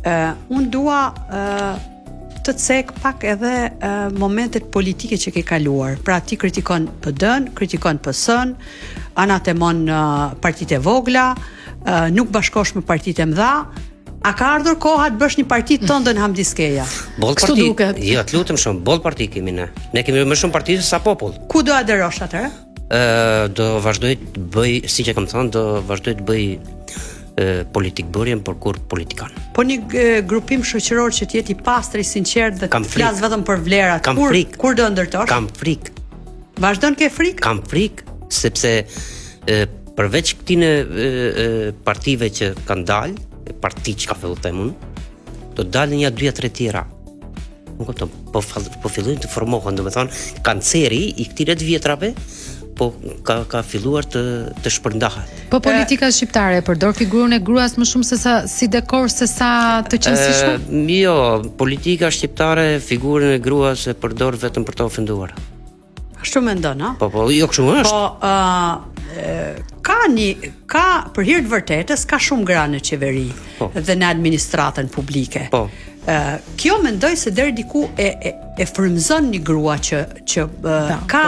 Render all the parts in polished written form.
Ë uh, unë dua uh, të cek pak edhe uh, momentet politike që ke kaluar. Pra ti kritikon PD-n, kritikon PS-n, anatemon uh, partitë e vogla, uh, nuk bashkohesh me partitë e mëdha. A ka ardhur koha të bësh një parti tënden Hamdi Skeja? Boll parti. Duket. Jo, të lutem shumë, boll parti kemi ne. Ne kemi më shumë parti se sa popull. Ku do aderosh atëherë? Ë do vazhdoj të bëj, siç e kam thënë, do vazhdoj të bëj politik bërjen, por kurrë politikan. Po një grupim shoqëror që të jetë i pastër, i sinqertë dhe të flasë vetëm për vlerat. Kam kur, frikë. Kur do ndërtosh? Kam frikë. Vazhdon ke frikë? Kam frikë sepse e, përveç këtyne partive që kanë dalë, parti që ka fillu them unë, do të dalin nja dy a tre tjera. Nuk kupton, po po fillojnë të formohen, domethënë kanceri i këtyre të vjetrave po ka ka filluar të të shpërndahet. Po politika shqiptare përdor figurën e gruas më shumë se sa si dekor se sa të qenësishme? Jo, politika shqiptare figurën e gruas e përdor vetëm për të ofenduar. Ashtu mendon, a? Po, po, jo kështu është. Po, ë ka një ka për hir të vërtetës ka shumë gra në qeveri po. dhe në administratën publike. Po. Ë kjo mendoj se deri diku e e, e frymëzon një grua që që e, ka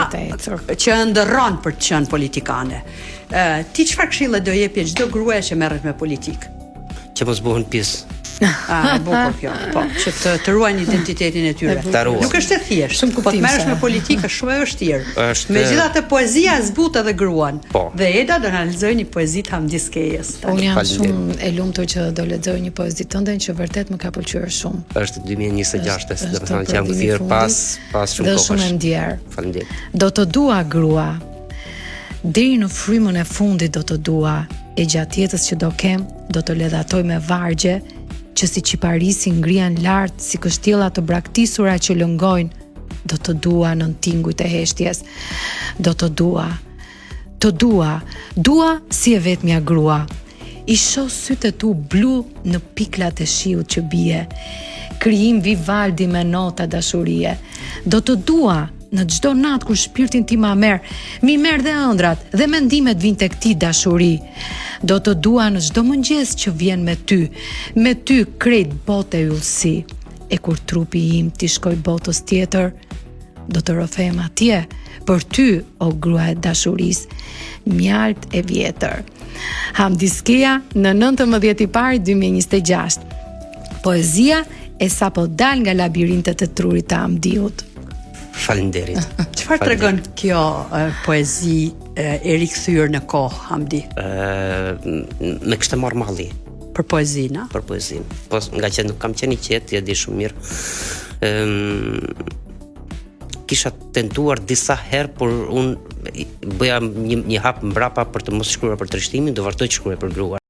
që ëndërron për të qenë politikane. Ë ti çfarë këshille do jepje çdo gruaje që merret me politikë? Që mos bëhen pjesë. Ah, e bukur kjo. Po, që të, të ruajnë identitetin e tyre. Ta ruajnë. Nuk është e thjeshtë. Shumë po të merresh me politikë është shumë e vështirë. Është Megjithatë poezia e zbut edhe gruan. Po. Dhe Eda do na lexojë një poezi të Hamdi Skejës. Unë jam shumë e lumtur që do lexoj një poezi tënde që vërtet më ka pëlqyer shumë. Është 2026, do të thonë që jam kthyer pas pas shumë kohësh. Dhe shumë e ndjerë. Faleminderit. Do të dua grua. Deri në frymën e fundit do të dua, e gjatë jetës që do kem, do të ledhatoj me vargje që si qiparisi ngrihen lart si kështjella të braktisura që lëngojnë, do të dua nën tingujt e heshtjes, do të dua, të dua, dua si e vetmja grua. I shoh sytë e tu blu në piklat e shiut që bie. Krijim Vivaldi me nota dashurie. Do të dua në çdo natë kur shpirtin ti ma merr, m'i merr dhe ëndrrat dhe mendimet vijnë tek ti dashuri. Do të dua në çdo mëngjes që vjen me ty, me ty krejt botë e yllësi. E kur trupi im t'i shkojë botës tjetër, do të rrëfehem atje për ty o grua e dashurisë, mjaltë e vjetër. Hamdi Skeja në 19 i pari 2026. Poezia e sapo dalë nga labirintet e trurit të Hamdiut. Faleminderit. Çfarë tregon kjo poezi e rikthyer në kohë Hamdi? Ë, më kishte marrë malli. Për poezinë, a? Për poezinë. Po nga që nuk kam qenë i qetë, e di shumë mirë. Ëm kisha tentuar disa herë, por unë bëja një një hap mbrapa për të mos shkruar për trishtimin, do vazhdoj të shkruaj për gruan.